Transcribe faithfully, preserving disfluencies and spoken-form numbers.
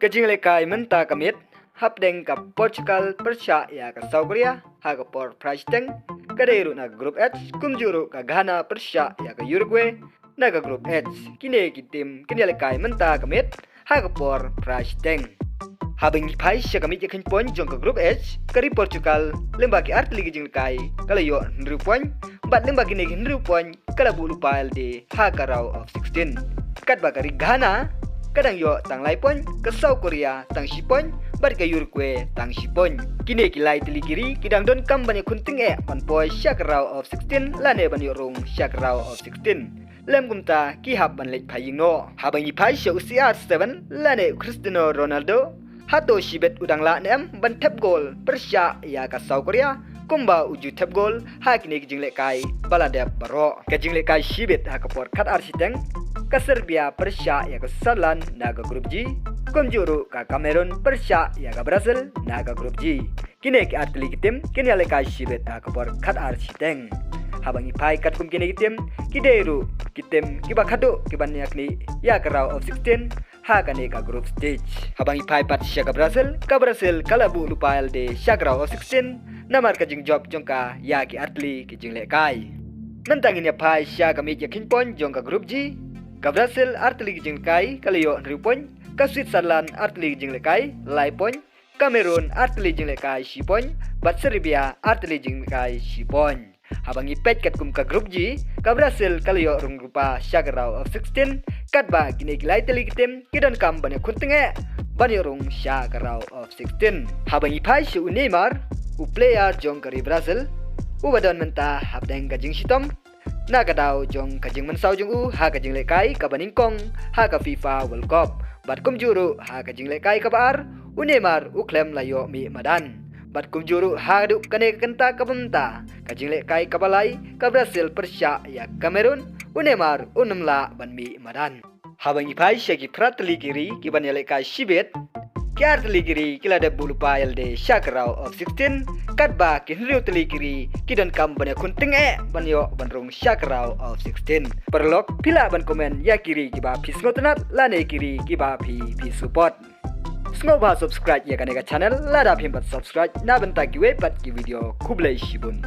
Ka jinglehkai mynta ka miet hapdeng ka Portugal pyrshah ïa ka South Korea ha ka por phra shiteng, ka dei ruh na ka Group H, kumjuh ruh ka Ghana pyrshah ïa ka Uruguay na ka Group H. Kine ki tim kin ïalehkai mynta ka miet ha ka por phra shiteng. Haba ngi phai sha ka miej ïakhun point jong ka Group H, ka ri Portugal lyngba ki artylli ki jinglehkai ka la ïoh hynriew point, bad lyngba kine ki hynriew point ka la buh lypa ïalade ha ka round of sixteen. Katba ka ri Ghana ka dang ïoh tang lai point, ka South Korea tang shi point, bad ka Uruguay tang shi point. Kine ki lai tylli ki ri ki dang donkam ban ïakhun tyngeh ban poi sha ka round of sixteen lane ban ïoh rung sha ka round of sixteen. Lem kumta ki hap ban leit phai ïing noh. Haba ngi phai sha u C R seven lane u Cristiano Ronaldo, hato shibit u dang lah ne em ban thep gol pyrshah ïa ka South Korea kumba u ju thep gol ha kine ki jinglehkai ba la dep baroh? Ka jinglehkai shibit ha ka por khatar shiteng, ka Serbia pyrshah ïa ka Switzerland na ka Group G, kumjuh ruh ka Cameroon pyrshah ïa ka Brazil na ka Group G. Kine ki artylli ki tim kin ïalehkai shibit ha ka por khatar shiteng. Haba ngi phai katkum kine ki tim, ki dei ruh ki tim kiba khadduh ki ban ïaknieh ïa ka round of sixteen ha kane ka group stage. Haba ngi phai pat sha ka Brazil, ka Brazil ka la buh lypa ïalade sha ka round of sixteen namar ka jingjop jong ka ïa ki artylli ki jinglehkai. Mynta ngin ïa phai sha ka miej ïakhun point jong ka Group G. Ka Brazil artylli ki jinglehkai ka la ïoh hynriew point, ka Switzerland artylli ki jinglehkai lai point, Cameroon artylli jinglehkai shi point, bad Serbia artylli jinglehkai shi point. Haba ngi peit katkum ka Group G, ka Brazil ka la ïoh rung lypa sha ka round of sixteen, katba kine ki lai tylli ki tim ki donkam ban ïakhun tyngeh ban ïoh rung sha ka round of sixteen. Haba ngi phai sha u Neymar, u player jong ka ri Brazil, uba don mynta hapdeng ka jingshitom na ka daw jong ka jingmynsaw jong u ha ka jinglehkai kaba nyngkong ha ka FIFA World Cup. Bad kumjuh ruh ha ka jinglehkai kaba ar, u Neymar u khlem la ïoh mih madan. Bad kumjuh ruh haduh kane ka kynta kaba mynta, ka jinglehkai kaba lai, ka Brazil pyrshah ïa Cameroon, u Neymar um lah ban mih madan. Haba ngi phai sha ki phra tylli ki ri ki ban ïalehkai shibit, ki ar tylli ki ri ki la dep buh lypa ïalade sha ka round of sixteen, katba ki hynriew tylli ki ri ki donkam ban ïakhun tyngeh ban ïoh ban rung sha ka round of sixteen. Paralok, phi lah ban comment ïa ki ri kiba phi sngewtynnat lane ki ri kiba phi phi support. Sngewbha subscribe ïa kane ka channel lada phim pat subscribe na bynta kiwei pat ki video. Khublei shibun.